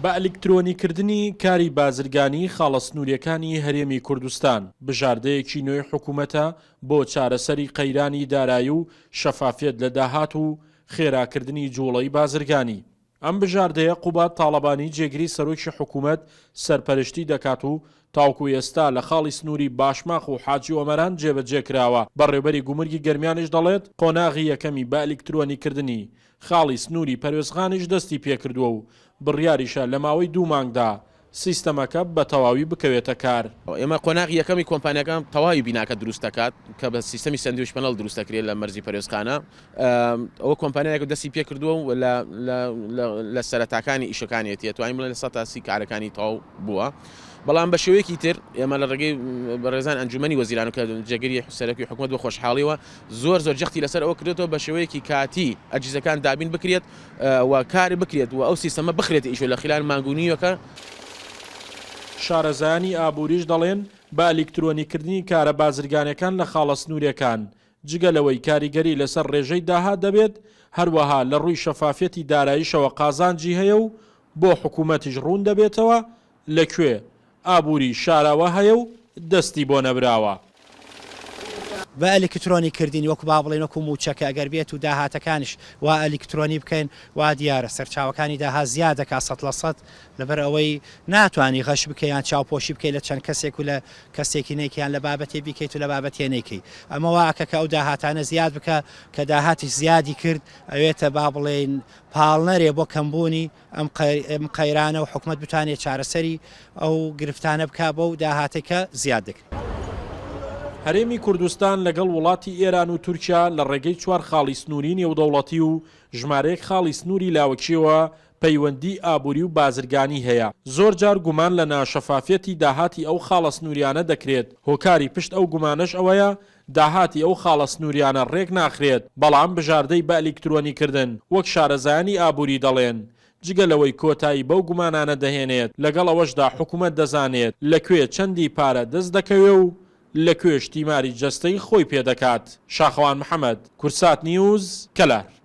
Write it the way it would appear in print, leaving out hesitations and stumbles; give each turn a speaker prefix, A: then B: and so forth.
A: بە ئەلیکترۆنیکردنی کاری بازرگانی خاڵە سنوورییەکانی هەرێمی کوردستان، بژاردەیەکی نوێی حکومەتە بۆ چارەسەری قەیرانی دارایی و شەفافیەت لە داهات و خێراکردنی جوڵەی بازرگانی. ئەم بژاردەیە قوباد تاڵەبانی جێگری سەرۆکی حکومەت سەرپەرشتی دەکات و تاوەکو ئێستا لە خاڵی سنووری باشماخ و حاجی ئۆمەران جێبەجێکراوە، بەڕێوبەری گومرگی گەرمیانیش دەڵێت، قۆناغی یەکەمی بە ئەلیکترۆنیکردنی خاڵی سنووری پەروێزخانیش دەستی پێکردووە و بڕیاریشە لە ماوەی دوو مانگدا سیستەمەکە بە تەواوی بکەوێتە کار.
B: ئێمە قۆناغی یەکەمی کۆمپانیاکە تەواوی بیناکە دروست دەکات کە بە سیستەمی sandwich panel دروست دەکرێت لە مەرزی پەروێزخانە. ئەوە کۆمپانیایەکە دەستی پێکردووە و لە سەرەتاکانی ئیشەکانیەتی ئەتوانین بڵێین 130 کارەکانی تەواو بووە. بەڵام بە شێوەیەکی تر ئێمە لە ڕێگەی بەڕێزان ئەنجومەنی وەزیران و کە جێگری سەرەکی حکومەت بە خۆشحاڵیەوە زۆر زۆر جەختی لەسەر ئەوە کردێتەوە بە شێوەیەکی کاتی ئەجیزەکان دابین بکرێت و کار بکرێت و ئەو سیستەمە بخرێتە ئیشەوە لە خلال مانگ و نیوەکە.
A: شارەزایانی ئابووریش دەڵێن، بە ئەلیکترۆنیکردنی کارە بازرگانیەکان لە خاڵە سنووریەکان، جگە لەوەی کاریگەری لەسەر ڕێژەی داهات دەبێت، هەروەها لە ڕووی شەفافیەتی داراییشەوە قازانجی هەیە و بۆ حکوومەتیش ڕوون دەبێتەوە لە کوێ ئابووری شاراوە هەیە و دەستی بۆ نەبراوە.
C: بە ئەلیکترۆنی کردنی وەکو با بڵێین وەکو مووچەکە ئەگەر بێت و داهاتەکانیش وا ئەلیکترۆنی بکەین وا دیارە سەرچاوەکانی داهات زیاد دەکات 100% لەبەر ئەوەی ناتوانی غەش بکەی یان چاوپۆشی بکەی لە چەند کەسێک و لە کەسێکی نەیکەی یان لە بابەتێ بیکەیت و لە بابەتێ نەیکەی ئەمە وا ئەکا کە ئەو داهاتانە زیاد بکا کە داهاتیش زیادی کرد ئەوێتە با بڵێین پاڵنەرێ بۆ کەمبوونی ئەم قەیرانە و حکومەت بتوانێت چارەسەری ئەو گرفتانە بکا بەو داهاتەی کە زیاد دەکرێت.
A: هەرێمی کوردستان لەگەڵ وڵاتی ئێران و تورکیا لە ڕێگەی چوار خاڵی سنووری نێودەوڵەتی و ژمارەیەک خاڵی سنووری لاوەکییەوە پەیوەندیی ئابووری و بازرگانی هەیە، زۆرجار گومان لە ناشەفافیەتی داهاتی ئەو خاڵە سنووریانە دەکرێت، هۆکاری پشت ئەو گومانەش ئەوەیە داهاتی ئەو خاڵە سنووریانە ڕێک ناخرێت، بەڵام بژاردەی بەئەلیکترۆنیکردن وەک شارەزایانی ئابووری دەڵێن، جگە لەوەی کۆتایی بەو گومانانە دەهێنێت، لەگەڵ ئەوەشدا حکومەت دەزانێت لە کوێ چەندی پارە دەست دەکەوێ و لە کوێش تیماری جەستەی خۆی پێ دەکات. شاخەوان محەمەد، کوردسات نیوز، کەلار.